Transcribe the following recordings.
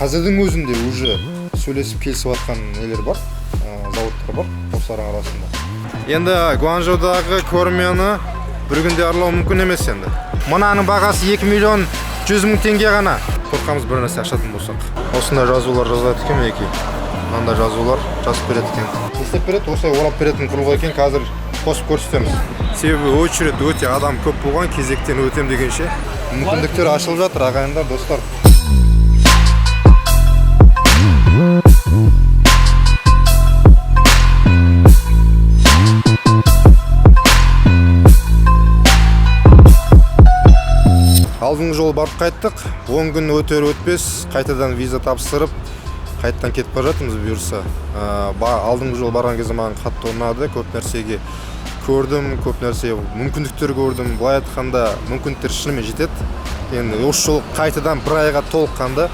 Қазірдің өзінде уже сөйлесіп, келісіп жатқан нелер бар, зауыттар бар осылардың арасында. Енді Гуанчжоудағы көрмені бір күнде аралау мүмкін емес енді. Мынаның бағасы 2 миллион 100 мың теңге ғана. Қорқамыз бір нәрсе ашатын болсақ. Осындай жазулар жазылады екен, мінекей. Мынандай жазулар жазып береді екен. Не істеп береді? Осылай орап беретін құрылғы екен, қазір қосып көрсетеміз. Себебі очередь өте адам көп болған, кезектен өтем дегенше мүмкіндіктер ашылып жатыр, ағайындар, достар. Алдыңғы жолы барып қайттық. 10 күн өтер өтпес қайтадан виза тапсырып, қайтадан кетіп бара жатырмыз бұйырса. Алдыңғы жолы барған кезде маған қатты ұнады, көп нәрсеге көрдім, көп нәрсе мүмкіндіктер көрдім. Былай айтқанда мүмкіндіктер шынымен жетеді. Енді осы жолы қайтадан бір айға толыққанды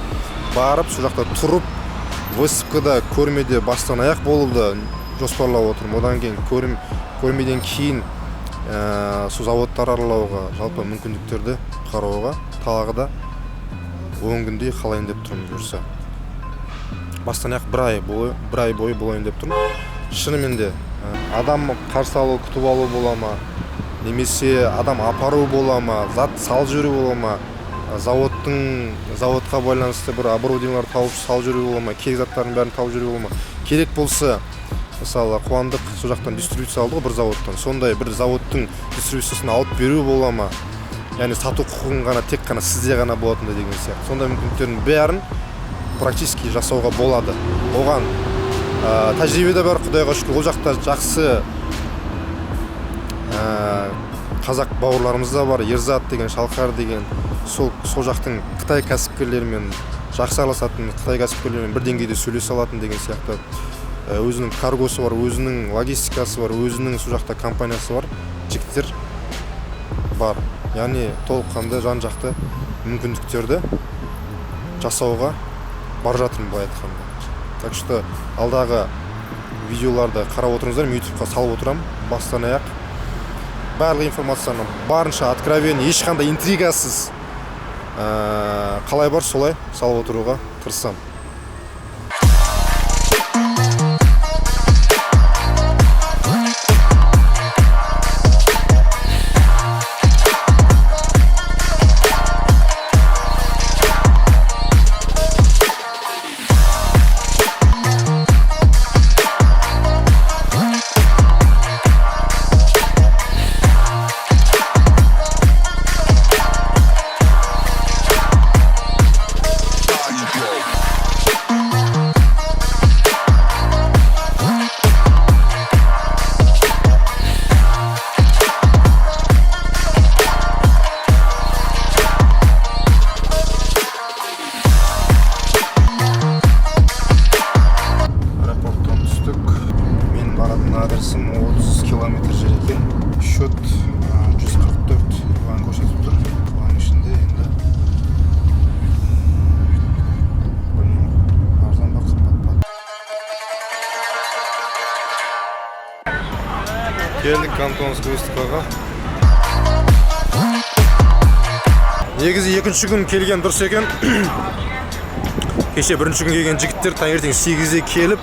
барып, сол жақта тұрып, выставкада, көрмеде бастан аяқ болуды жоспарлап отырмын. Одан кейін көрмеден кейін, сол заводтар аралауға, жалпы мүмкіндіктерді қарауға тағы да 10 күндей қалайын деп тұрмын бұйырса. Бастан аяқ бір ай бойы болайын деп тұрмын. Шынымен де, адам қарсы алу, күтіп алу бола ма, немесе адам апару бола ма, зат салып жіберу бола ма, заводқа байланысты бір оборудованиелар тауып салып жіберу бола ма, керек заттардың бәрін тауып жіберу бола ма. Керек болса, мысалы, Қуандық сол жақтан дистрибьюция алды ғой бір заводтан, сондай бір заводтың дистрибьюциясын алып беру бола ма, яғни сату құқығын ғана тек қана сізде ғана болатындай деген сияқты. Сондай мүмкіндіктердің бәрін практически жасауға болады. Оған, тәжірибе де бар, Құдайға шүкір. Ол жақта жақсы, қазақ бауырларымыз да бар, Ерзат деген, Шалқар деген, сол жақтың қытай кәсіпкерлерімен жақсы араласатын, қытай кәсіпкерлерімен бір деңгейде сөйлесе алатын деген сияқты. Өзінің каргосы бар, өзінің логистикасы бар, өзінің сол жақта компаниясы бар жігіттер бар. Яғни толыққанды жан-жақты мүмкіндіктерді жасауға бара жатырмын былай айтқанда. Так что алдағы видеоларды қарап отырыңыздар, мен ютубқа салып отырамын бастан аяқ. Барлық информацияны барынша откровенно, ешқандай интригасыз, қалай бар солай салып отыруға тырысамын. Аэропорттан түстік. Мен баратын адресім 30 километр жер екен. Счет 144 юан көрсетіп тұр. Оның ішінде енді білмеймін, арзан ба, қымбат па. Келдік Кантонский выставкаға. Негізі екінші күн келген дұрыс екен. Кеше бірінші күн келген жігіттер таңертең 8-де келіп,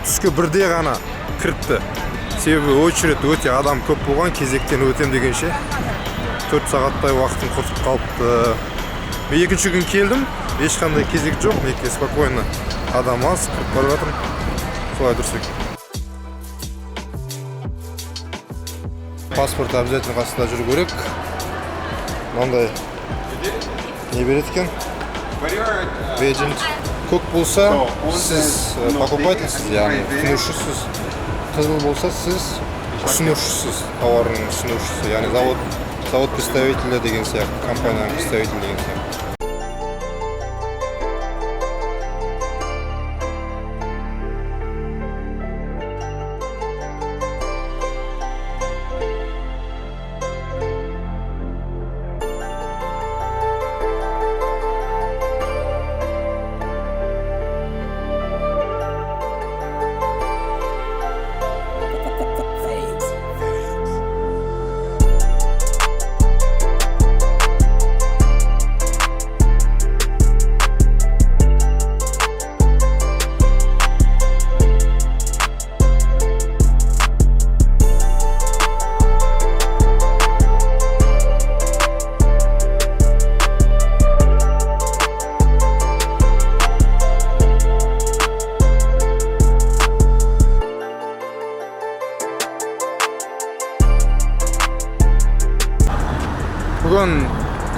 түскі 1-де ғана кіріпті. Себебі очередь өте адам көп болған, кезектен өтем дегенше 4 сағаттай уақытым құртып қалыпты. Мен екінші күн келдім, ешқандай кезек жоқ, мінекей спокойно адам аз, кіріп бара жатырмын. Солай дұрыс екен. Паспорт обязательно қасында жүру керек. Мынандай не береді екен? Бейджинг. Көк болса, сіз покупательсіз, яғни тұтынушысыз. Қызыл болса, сіз ұсынушысыз, тауардың ұсынушысы, яғни завод представителі деген сияқты, компанияның представителі деген сияқты.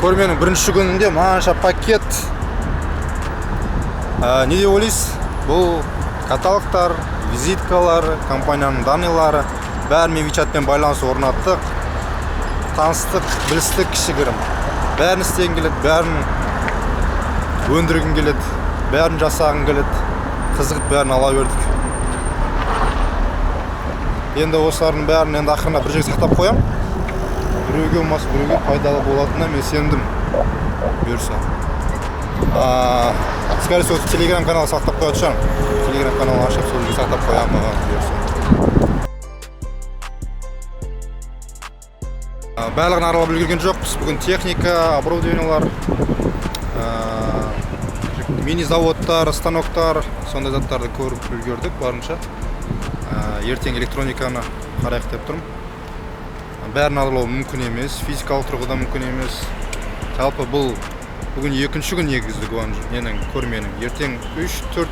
Көрменің бірінші күнінде мынанша пакет. Не деп ойлайсыз? Бұл каталогтар, визиткалар, компанияның данныйлары, бәрімен WeChatпен байланыс орнаттық, таныстық, білістік кішігірім. Бәрін істегім келеді, бәрін өндіргім келеді, бәрін жасағым келеді. Қызығып бәрін ала бердік. Енді осылардың бәрін енді ақырында бір жерге сақтап қоямын. Біреуге болмаса біреуге пайдалы болатынына мен сендім, бұйырса. Скорее всего, телеграм канал сақтап қоятын шығармын. Телеграм канал ашып, сол жерге сақтап қоямын, бұйырса. Барлығын аралап үлгерген жоқпыз. Бүгін техника, оборудованиялар, мини заводтар, станоктар, сондай заттарды көріп үлгердік барынша. Ертең электрониканы қарайық деп тұрмын. Бәрін аралау мүмкін емес, физикалық тұрғыда мүмкін емес. Жалпы бұл бүгін екінші күн негізі Гуанчжоу, ненің, көрменің. Ертең 3, 4,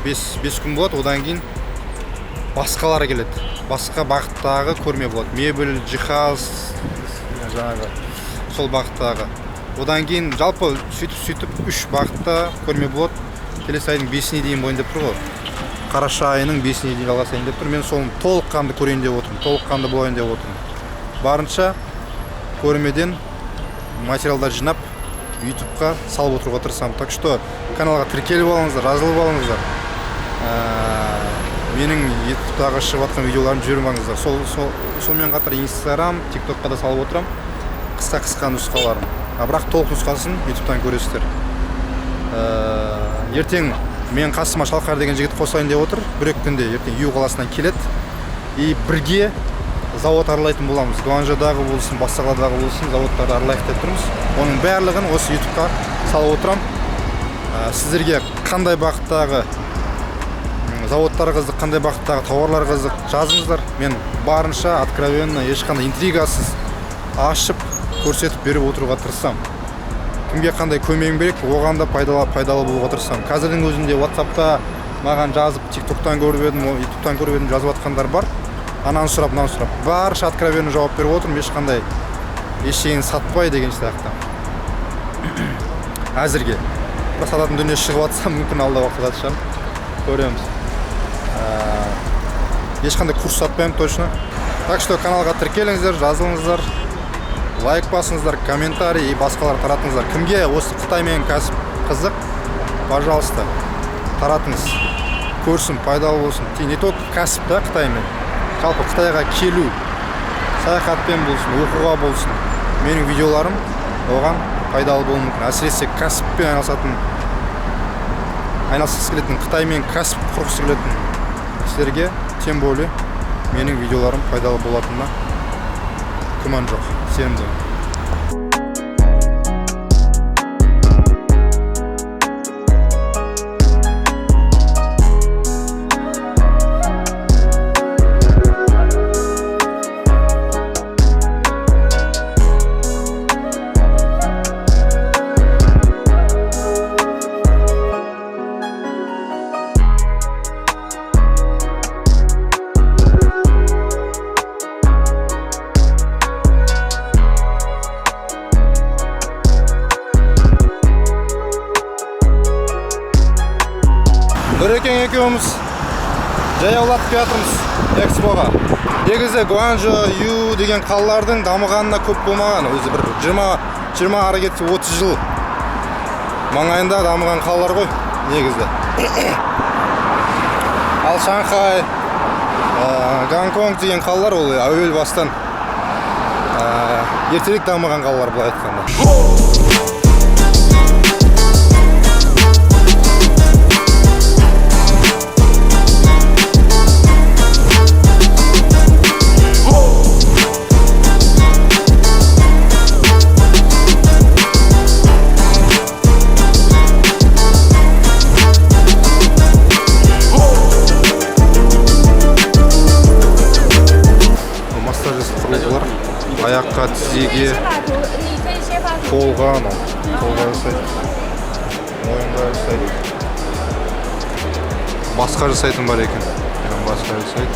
5 күн болады, одан кейін басқалар келеді. Басқа бағыттағы көрме болады. Мебель, жиһаз, жаңағы сол бағыттағы. Одан кейін жалпы сөйтіп-сөйтіп 3 бағытта көрме болады. Келесі айдың 5-іне дейін болайын деп тұр ғой. Қараша айының 5-іне дейін жалғасайын деп тұр. Мен соны толыққанды көрейін деп отырмын, толыққанды болайын деп отырмын. Барынша көрмеден материалдар жинап ютубқа салып отыруға тырысамын. Так что каналға тіркеліп алыңыздар, жазылып алыңыздар. Менің ютубтағы шығып жатқан видеоларымды жіберіп алыңыздар. Сонымен қатар Инстаграм, Тиктокқа да салып отырамын. Қысқа-қысқа нұсқаларым. Бірақ толық нұсқасын ютубтан көресіздер. Ертең мен қасыма Шалқар деген жігіт қосайын деп отыр. Бір екі күнде ертең Ю қаласынан келеді. И бірге завод аралайтын боламыз. Гуанчжоудағы болсын, басқа қаладағы болсын, заводтарды аралайық деп тұрмыз. Оның барлығын осы ютубқа салып отырамын. Сіздерге қандай бағыттағы заводтар қызық, қандай бағыттағы тауарлар қызық, жазыңыздар. Мен барынша откровенно, ешқандай интригасыз ашып, көрсетіп беріп отыруға тырысамын. Кімге қандай көмегім керек, оған да пайдалы болуға тырысамын. Қазірдің өзінде WhatsAppта маған жазып, TikToктан көріп едім, ютубтан көріп едім, жазып жатқандар бар. Ананы сұрап, мынаны сұрап. Барынша откровенно жауап беріп отырмын, ешқандай ештеңені сатпай деген сияқты. Әзірге. Бірақ сататын дүние шығып жатса, мүмкін алда уақытта сатып шығармын. Көреміз. Ешқандай курс сатпаймын точно. Так что каналға тіркеліңіздер, жазылыңыздар, лайк басыңыздар, комментарий и басқалар таратыңыздар. Кімге осы Қытаймен кәсіп қызық, пожалуйста, таратыңыз. Көрсін, пайдалы болсын. Не только кәсіп та Қытаймен. Жалпы Қытайға келу, саяхатпен болсын, оқуға болсын, менің видеоларым оған пайдалы болуы мүмкін. Әсіресе кәсіппен айналысқысы келетін, Қытаймен кәсіп құрғысы келетін кісілерге, тем более менің видеоларым пайдалы болатынына күмән жоқ, сенімдімін. Нұрекең екеуміз жаяулатып келе жатырмыз экспоға. Негізі Гуанчжоу, Ю деген қалалардың дамығанына көп болмаған. Өзі бір жиырма ары кетсе 30 жыл маңайында дамыған қалалар ғой негізі. Ал Шанхай, Гонконг деген қалалар ол әуел бастан, ертерек дамыған қалалар былай айтқанда. Аяққа, тізеге, қолға, анау, қолға жасайды, мойынға жасайды, басқа жасайтын бар екен, басқа жасайды.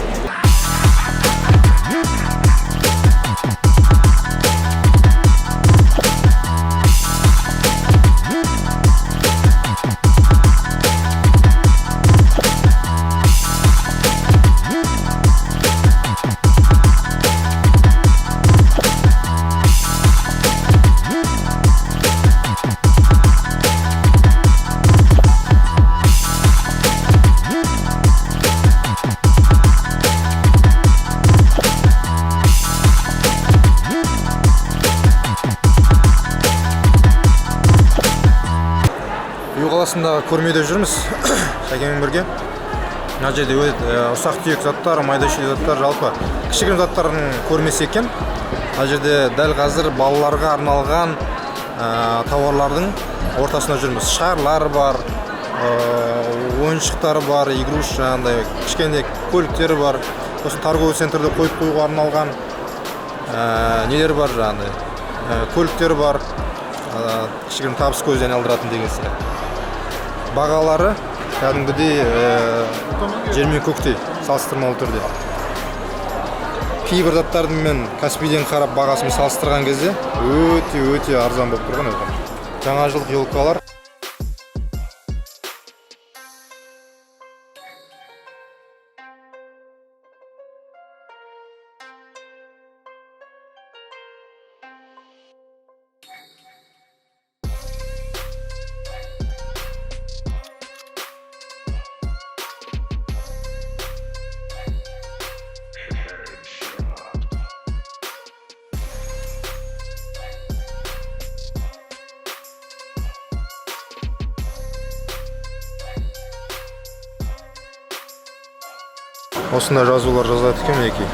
Көрмеде жүрміз Шәкеңмен бірге. Мына жерде өте ұсақ түйек заттар, майда шүйде заттар, жалпы кішігірім заттардың көрмесі екен. Мына жерде дәл қазір балаларға арналған тауарлардың ортасында жүрміз. Шарлар бар, ойыншықтар бар, игрушка, жаңағындай кішкене көліктер бар. Сосын торговый центрде қойып қоюға арналған нелер бар, жаңағындай көліктер бар, кішігірім табыс көзіне айналдыратын деген сияқты. Бағалары кәдімгідей жер мен көктей салыстырмалы түрде. Кейбір заттардың мен Каспийден қарап бағасын салыстырған кезде өте өте арзан болып тұрған екен. Жаңа жылдық елкалар. Осындай жазулар жазылады екен, мінекей.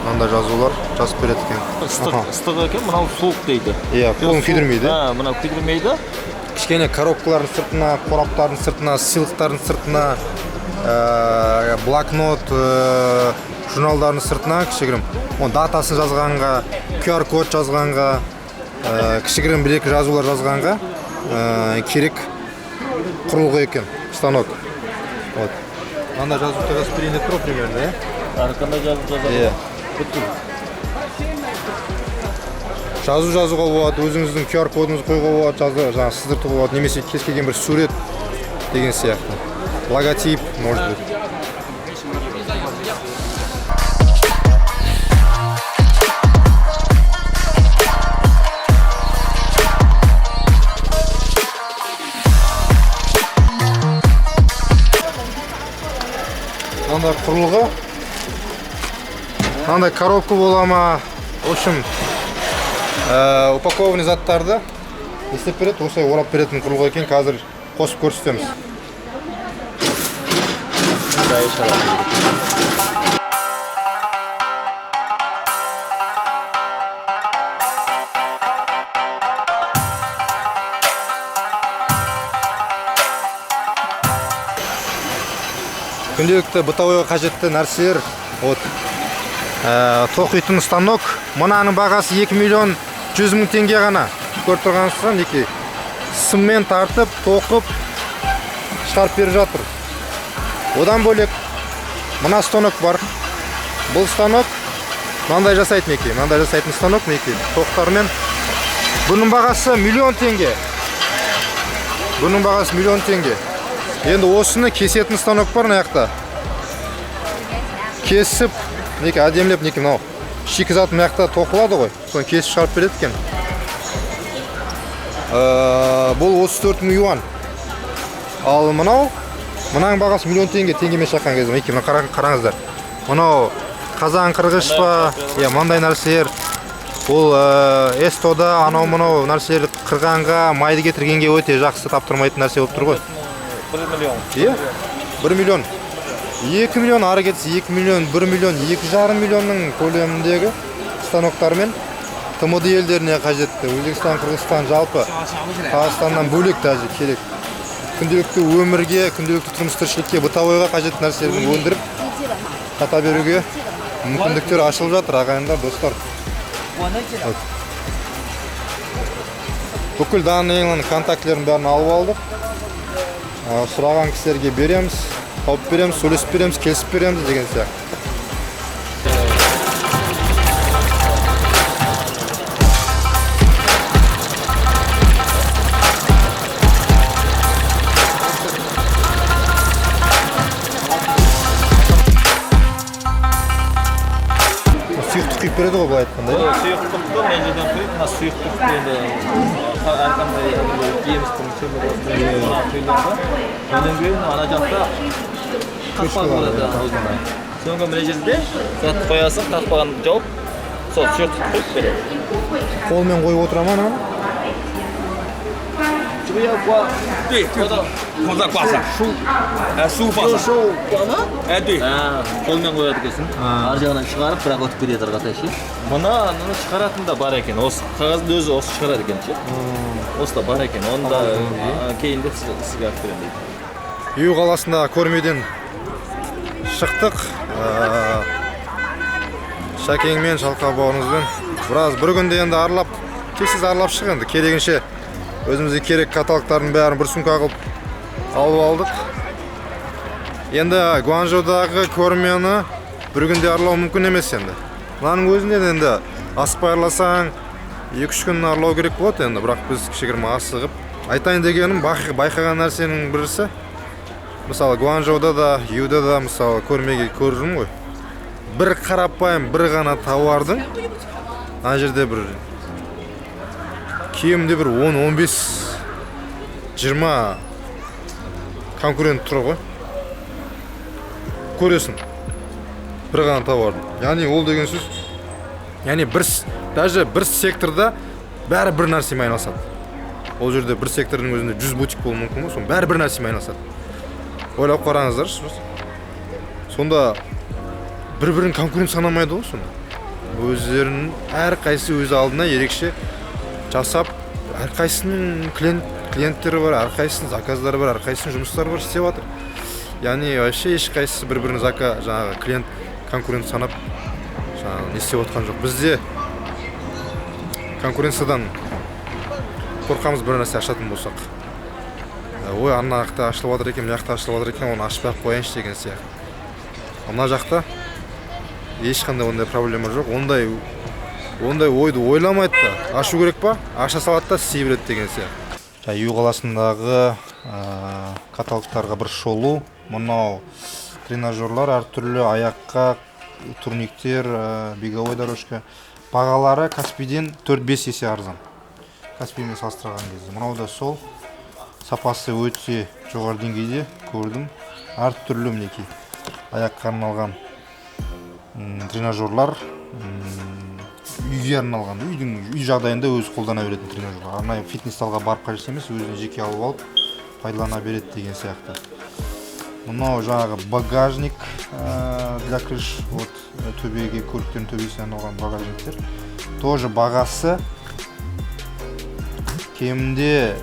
Мынандай жазулар жазып береді екен. Ыстық, ыстық екен, мынау суық дейді. Иә, қолын күйдірмейді. Ha, мынау күйдірмейді. Кішкене коробкалардың сыртына, қораптардың сыртына, сыйлықтардың сыртына, блокнот, журналдардың сыртына кішігірім оның датасын жазғанға, QR код жазғанға, кішігірім бір екі жазулар жазғанға керек құрылғы екен, станок. Вот. Мынандай жазу жазып берейін деп тұр ғой примерно, иә? Әрқандай жазу жазады. Иә. Бүткіл. Жазу жазуға болады, өзіңіздің QR кодыңызды қоюға болады, жаңағы сыздыртуға болады, немесе кез келген бір сурет деген сияқты. Логотип, может быть. Мынандай құрылғы, мынандай коробка бола ма, в общем, упакованный заттарды не істеп береді, осылай орап беретін құрылғы екен, қазір қосып көрсетеміз. Күнделікті бытовойға қажетті нәрселер, вот, тоқитын станок, мынаның бағасы 2 миллион 100 мың теңге ғана. Көріп тұрғансыздар, мінекей сыммен тартып, тоқып шығарып беріп жатыр. Одан бөлек мына станок бар. Бұл станок мынандай жасайды, мінекей, мынандай жасайтын станок, мінекей, тоқтармен. Бұның бағасы миллион теңге. Бұның бағасы миллион теңге. Енді осыны кесетін станок бар мына жақта. Кесіп, мінекей, әдемілеп, мінекей, мынау шикізат мына жақта тоқылады ғой, соны кесіп шығарып береді екен. Бұл 34 мың юан. Ал мынаның бағасы миллион теңге, теңгемен шаққан кезде. Мінекей, мына қараңыздар. Мынау қазан қырғыш па, иә, мынандай нәрселер. Бұл эстода анау мынау нәрселер қырғанға, майды кетіргенге өте жақсы таптырмайтын нәрсе болып тұр ғой. 1 миллион. Иә, 1 миллион. 2 миллион, ары кетсе 2 миллион, 1 миллион, екі жарым миллионның көлеміндегі станоктармен ТМД елдеріне қажетті. Өзбекстан, Қырғызстан, жалпы Қазақстаннан бөлек даже керек. Күнделікті өмірге, күнделікті тұрмыс тіршілікке, бытовойға қажетті нәрселерді өндіріп сата беруге мүмкіндіктер ашылып жатыр, ағайындар, достар. Вот. Бүкіл данныйның контактілерін бәрін алып алдық. Сұраған кісілерге береміз, тауып береміз, сөйлесіп береміз, келісіп береміз деген сияқты. Сұйықтық құйып береді ғой былай айтқанда, иә? Сұйықтықты мына жерден құйып, мына сұйықтықты енді әрқандай жемістің шөбі мына құйылады. Одан кейін ана жақта қақпақ болады аузында. Содан кейін мына жерде затты қоясың, қақпағын жауып, сол сұйықтықты құйып береді. Қолмен қойып отыра ма ананы? 这个要挂，对，就口罩挂上，书，哎，书放上，书挂吗？哎，对。 Қолмен қояды екенсің. Ар жағынан шығарып, бірақ өтіп кетеді ары қаратай ше. Мынаны шығаратын да бар екен. Осы қағаздың өзі осы шығарады екен ше. Осы да бар екен. Оны да кейінде сізге алып беремін дейді. Ю қаласында көрмеден шықтық. Шәкеңмен, Шалқа бауырымызбен біраз бір күнде енді аралап, тез аралап шық енді. Керегінше өзімізге керек каталогтардың бәрін бір сумка қылып алып алдық. Енді Гуанчжоудағы көрмені бір күнде аралау мүмкін емес енді. Мынаның өзінде де енді асықпай араласаң, 2-3 күн аралау керек болады енді, бірақ біз кішігірім асығып. Айтайын дегенім, байқаған нәрсенің бірісі, мысалы, Гуанчжоуда да, Юда да, мысалы, көрмеге көріп жүрмін ғой. Бір қарапайым, бір ғана тауардың ана жерде бір кемінде бір 10, 15, 20 конкурент тұр ғой. Көресің бір ғана тауардың. Яғни ол деген сөз, яғни бір даже бір секторда бәрі бір нәрсемен айналысады. Ол жерде бір сектордың өзінде 100 бутик болуы мүмкін ғой, соның бәрі бір нәрсемен айналысады. Ойлап қараңыздаршы. Сонда бір-бірін конкурент санамайды ғой сонда. Өздерінің әрқайсысы өз алдына ерекше жасап, әрқайсысының клиенттері бар, әрқайсысының заказдары бар, әрқайсысының жұмыстары бар, істеп жатыр. Яғни вообще ешқайсысы бір-бірін жаңағы клиент конкурент санап жаңағы не істеп отқан жоқ. Бізде конкуренциядан қорқамыз бір нәрсе ашатын болсақ. Ой, ана жақта ашылып жатыр екен, мына жақта ашылып жатыр екен, оны ашпай ақ қояйыншы деген сияқты. Ал мына жақта ешқандай ондай проблема жоқ. Ондай ойды ойламайды да. Ашу керек па? Аша салады да істей береді деген сияқты. Жаңа Ю қаласындағы каталогтарға бір шолу. Мынау тренажерлар әртүрлі, аяққа турниктер, беговой дорожка. Бағалары Каспийден 4-5 есе арзан. Каспиймен салыстырған кезде. Мынау да сол. Сапасы өте жоғары деңгейде көрдім. Әртүрлі мінекей аяққа арналған тренажерлар, үйге арналған, үй жағдайында өзі қолдана беретін тренажерлар. Арнайы фитнес залға барып қажет емес, өзіне жеке алып алып пайдалана береді деген сияқты. Мынау жаңағы багажник для крыш, вот, төбеге, көліктердің төбесіне арналған багажниктер. Тоже бағасы кемінде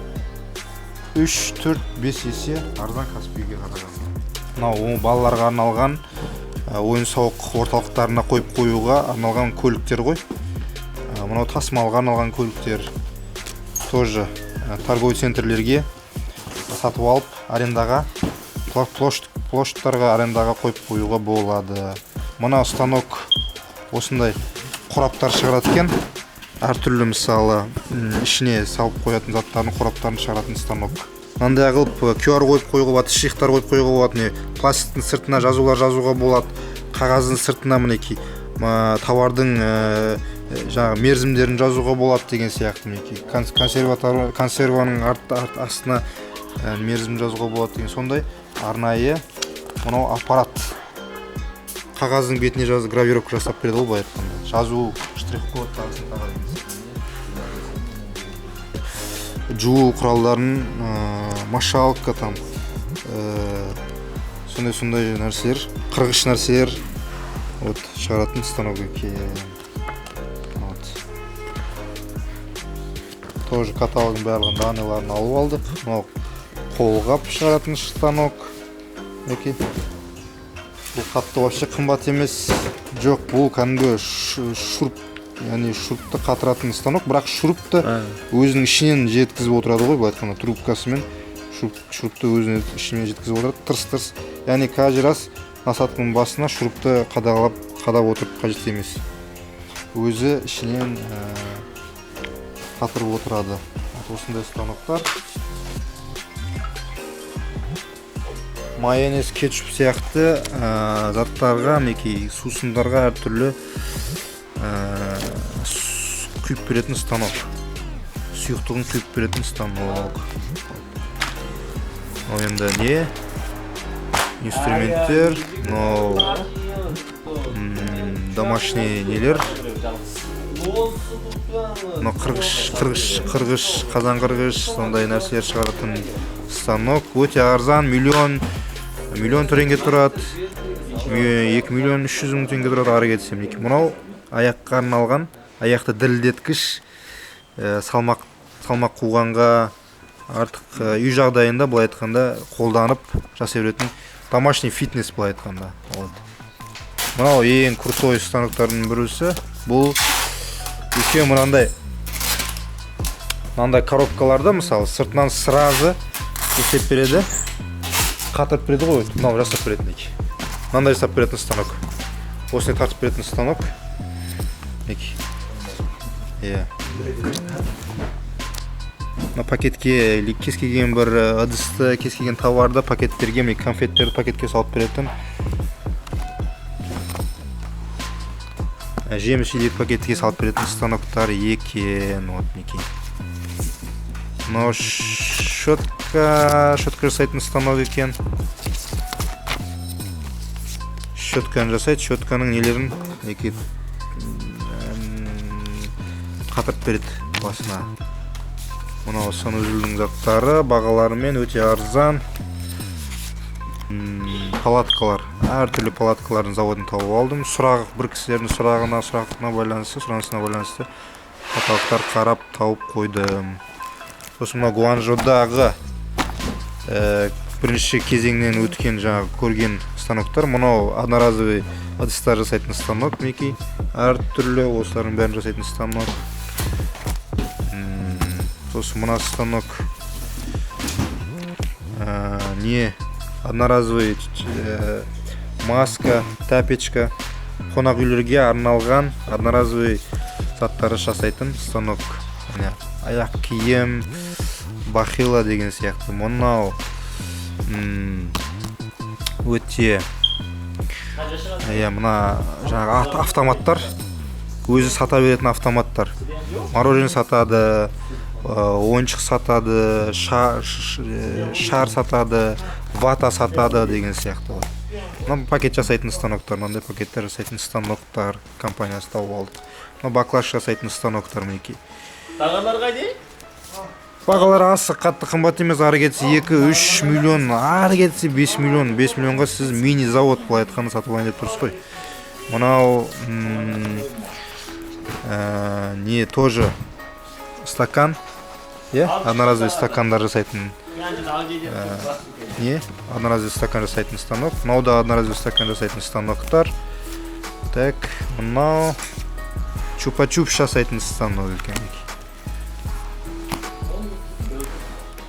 3, 4, 5 есе арзан Каспийге қарағанда. Мынау балаларға арналған, ойын-сауық орталықтарына қойып қоюға арналған көліктер ғой. Мынау тасымалға арналған көліктер. Тоже торговый центрлерге сатып алып, арендаға, площадьтарға арендаға қойып қоюға болады. Мына станок осындай қораптар шығарады екен. Әртүрлі, мысалы, ішіне салып қоятын заттарын, қораптарын шығаратын станок. Мынандай қылып QR қойып қоюға болады, шрифттар қойып қоюға болады, не пластиктің сыртына жазулар жазуға болады, қағаздың сыртына мінекей, товардың, жаңағы мерзімдерін жазуға болады деген сияқты мінекей. Консерваның астына, мерзім жазуға болады деген сондай арнайы мынау аппарат. Қағаздың бетіне жазып, гравировка жасап береді ғой былай айтқанда. Жазу, штрих-код тағысын тағы деген сияқты. Жуу құралдарын, мочалка там, сондай-сондай нәрселер, қырғыш нәрселер, вот, шығаратын станок екен. Вот. Тоже каталогының барлығын, данныйларын алып алдық. Мынау қолғап шығаратын станок. Мінекей. Бұл қатты вообще қымбат емес. Жоқ, бұл кәдімгі шуруп, яғни шурупты қатыратын станок, бірақ шурупты өзінің ішінен жеткізіп отырады ғой, былай айтқанда, трубкасымен шурупты өзінің ішінен жеткізіп отырады, тырс-тырс. Яғни каждый раз насадканың басына шурупты қадап отырып қажет емес. Өзі ішінен қатырып отырады. Вот осындай станоктар. Майонез, кетчуп сияқты заттарға, мінекей сусындарға әртүрлі құйып беретін станок. Сұйықтығын құйып беретін станок. Ал енді не? Инструменттер, мынау, домашний нелер. Мынау қырғыш, қырғыш, қырғыш, қазан қырғыш, сондай нәрселер шығаратын станок. Өте арзан, миллион теңге тұрады, 2 300 000 теңге тұрады ары кетсе. Мінекей, мынау аяққа арналған, аяқты дірілдеткіш, салмақ қуғанға артық, үй жағдайында, былай айтқанда, қолданып жасай беретін домашний фитнес, былай айтқанда. Вот мынау ең крутой станоктардың бірісі. Бұл үлкен мынандай коробкаларда, мысалы, сыртынан сразу істеп береді, қатырып береді ғой. Мынау жасап беретін, мінекей, мынандай жасап беретін станок, осыны тартып беретін станок, мінекей. Иә, мына пакетке или кез келген бір ыдысты, кез келген товарды пакеттерге, міне, конфеттерді пакетке салып беретін, жеміс жидек пакетке салып беретін станоктар екен. Вот, мінекей, мынау щетка жасайтын станок екен. Щетканы жасайды, щетканың нелерін, мінекей, қатырып береді басына. Мынау санузелдің заттары, бағаларымен өте арзан. Палаткалар, әртүрлі палаткалардың заводын тауып алдым. Сұрақ, бір кісілердің сұрағына байланысты, сұранысына байланысты каталогтар қарап тауып қойдым. Сосын мына Гуанчжоудағы бірінші кезеңнен өткен, жаңағы көрген станоктар. Мынау одноразовый ыдыстар жасайтын станок, мінекей, әртүрлі осылардың бәрін жасайтын станок. Сосын мына станок, не одноразовый, маска, тапочка, қонақ үйлерге арналған одноразовый заттары жасайтын станок. Міне, аяқ киім, бахила деген сияқты. Мынау өте, иә, мына жаңағы автоматтар, өзі сата беретін автоматтар, мороженое сатады, ойыншық сатады, шар сатады, вата сатады деген сияқты. Мына пакет жасайтын станоктар, мынандай пакеттер жасайтын станоктар компаниясы тауып алдық. Мына баклаш жасайтын станоктар, мінекей. Тағарлар қайда? Бағалары аса қатты қымбат емес, ары кетсе 2-3 миллион, ары кетсе 5 миллион. 5 миллионға сіз мини завод, былай айтқанда, сатып алайын деп тұрсыз ғой. Мынау не, тоже стакан, иә, одноразовый стакандар жасайтын, не, одноразовый стакан жасайтын станок. Мынау да одноразовый стакан жасайтын станоктар. Так, мынау чупа-чуп жасайтын станок екен.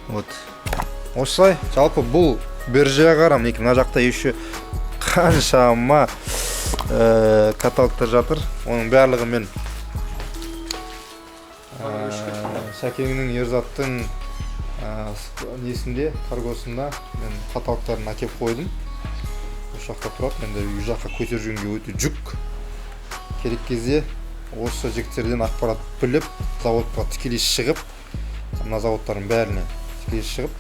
Вот осылай жалпы бұл биржаға қарам, мінекей, мына жақта еще қаншама каталогтар жатыр. Оның барлығы мен Сәкеңнің, Ерзаттың несінде, каргосында мен каталогтарын әкеліп қойдым. Осы жақта тұрады. Енді үй жаққа көтеріп жүргенге өте жүк. Керек кезде осы жігіттерден ақпарат біліп, заводқа тікелей шығып, мына заводтардың бәріне тікелей шығып,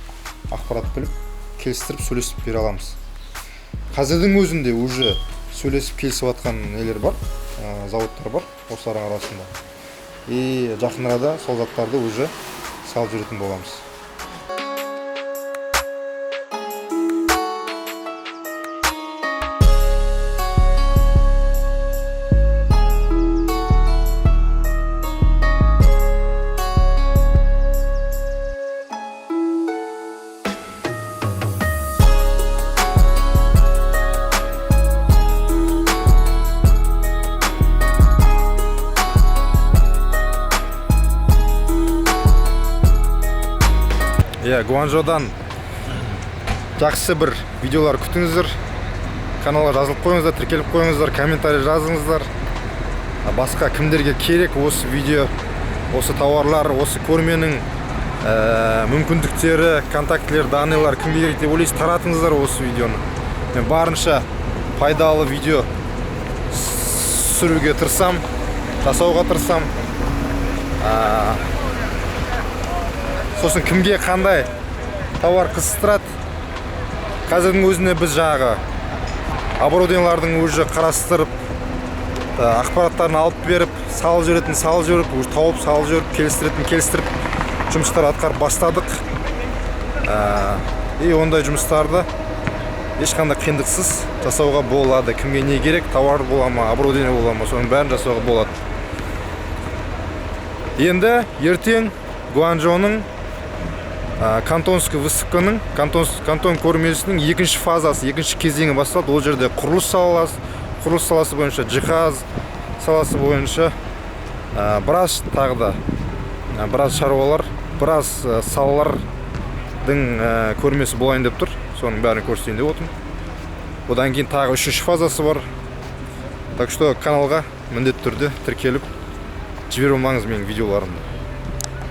ақпарат біліп, келістіріп, сөйлесіп бере аламыз. Қазірдің өзінде уже сөйлесіп, келісіп жатқан нелер бар, заводтар бар осылардың арасында. И жақын арада сол заттарды уже салып жүретін боламыз. Иә, Гуанчжоудан жақсы бір видеолар күтіңіздер. Каналға жазылып қойыңыздар, тіркеліп қойыңыздар, комментарий жазыңыздар. Басқа кімдерге керек осы видео, осы тауарлар, осы көрменің мүмкіндіктері, контактілер, данныйлар кімге керек деп ойлайсыз, таратыңыздар осы видеоны. Мен барынша пайдалы видео түсіруге тырысам, жасауға тырысам. Сосын кімге қандай тауар қызықтырады, қазірдің өзінде біз жаңағы оборудованиялардың уже қарастырып, Ақпараттарын алып беріп, салып жіберетін салып жіберіп, уже тауып салып жіберіп, келістіретін келістіріп, жұмыстар атқарып бастадық. И ондай жұмыстарды ешқандай қиындықсыз жасауға болады. Кімге не керек, товар бола ма, оборудование бола ма, соның бәрін жасауға болады. Енді ертең Гуанчжоуның Кантонский выставканың, Кантон көрмесінің екінші фазасы, екінші кезеңі басталады. Ол жерде құрылыс саласы бойынша, жиһаз саласы бойынша біраз, тағы да біраз шаруалар, біраз салалардың көрмесі болайын деп тұр. Соның бәрін көрсетейін деп отырмын. Одан кейін тағы үшінші фазасы бар. Так что каналға міндетті түрде тіркеліп, жіберіп алмаңыз менің видеоларымды.